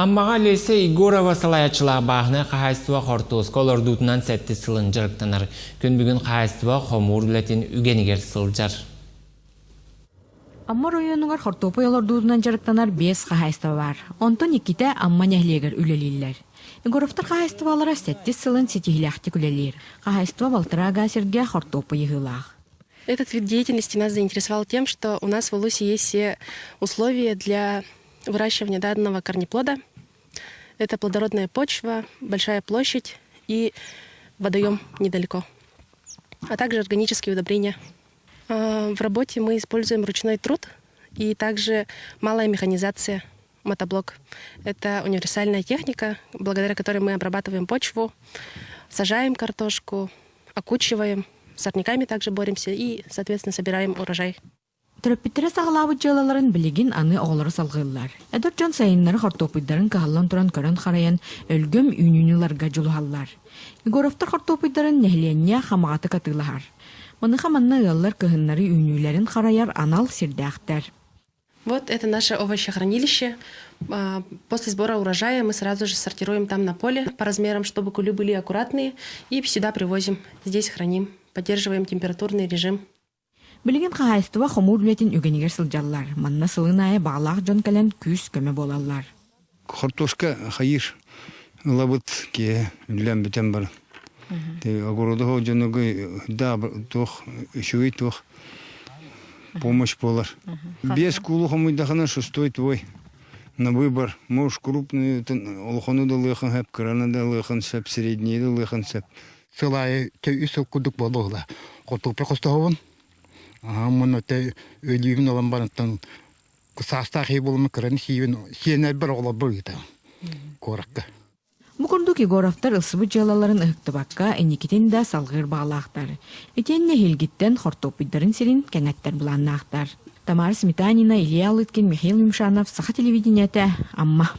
Аммаҕа Олеся Егорова салайааччылаах бааһынай хаһаайыстыба хортуоска олордуутунан сэттис сылын дьарыктанар. Күн бүгүн хаһаайыстыба хомуур үлэтин үгэнигэр сылдьар. Амма оройуонугар хортуоппуй олордуутунан дьарыктанар биэс хаһаайыстыба баар. Онтон иккитэ Амма нэһилиэгэр үлэлииллэр. Егоровтар хаһаайыстыбалара сэттис сылын ситиһиилээхтик үлэлиир. Хаһаайыстыба балтараа гаа сиргэ хортуоппуй ыһыылаах. Этот вид деятельности нас заинтересовал тем, что у нас в Улусе есть все условия для выращивания данного корнеплода. Это плодородная почва, большая площадь и водоем недалеко, а также органические удобрения. В работе мы используем ручной труд и также малая механизация, мотоблок. Это универсальная техника, благодаря которой мы обрабатываем почву, сажаем картошку, окучиваем, с сорняками также боремся и, соответственно, собираем урожай. Төрөппүттэрэ саҕалаабыт дьыалаларын билигин аны оҕолоро салҕыыллар. Эдэр дьон сайыннары хортуоппуйдарын кыһаллан туран көрөн-харайан өлгөм үүнүүнү ыларга дьулуһаллар. Егоровтар хортуоппуйдарын нэһилиэнньэ хамаҕатык атыылаһар. Маныаха манна ыаллар кыһыннары үүнүүлэрин харайар анал сирдээхтэр. Вот это наше овощехранилище. После сбора урожая мы сразу же сортируем там на поле по размерам, чтобы кули были аккуратные, и сюда привозим. Здесь храним, поддерживаем температурный режим. Билигин хаһаайыстыба хомуур үлэтин үгэнигэр сылдьаллар. Манна сылын аайы баҕалаах дьон кэлэн күүс-көмө буолаллар. Хортуоска хайыыр ылабыт киэһэ үллэн бүтэн баран. Огороду дьонугу да туох үчүгэй туох помощь буолар. Биэс куулу хомуйдахына шестой твой на выбор. Можешь крупную олохону да ылыахын сөп, кыраны да ылыахын сөп, среднийи да ылыахын сөп. Сыл аайы үс сыл курдук буолла. Хортуоппуй хостоһобун. Аһааммын өтө өлүүбүн ылан барантан саастаах киһи буолуммун кыраны сиибин сиэнэрбэр оҕолорбор ыытабын куоракка. Бу курдук Егоровтар ылсыбыт дьыалаларын ыһыктыбакка инникитин да салгыыр баҕалаахтар. Итиэннэ эһиилгиттэн хортуоппуйдарын сирин кэҥэттэр былааннаахтар. Тамара Сметанина, Илья Лыткин, Михаил Юмшанов, Саха телевидениетэ, Амма.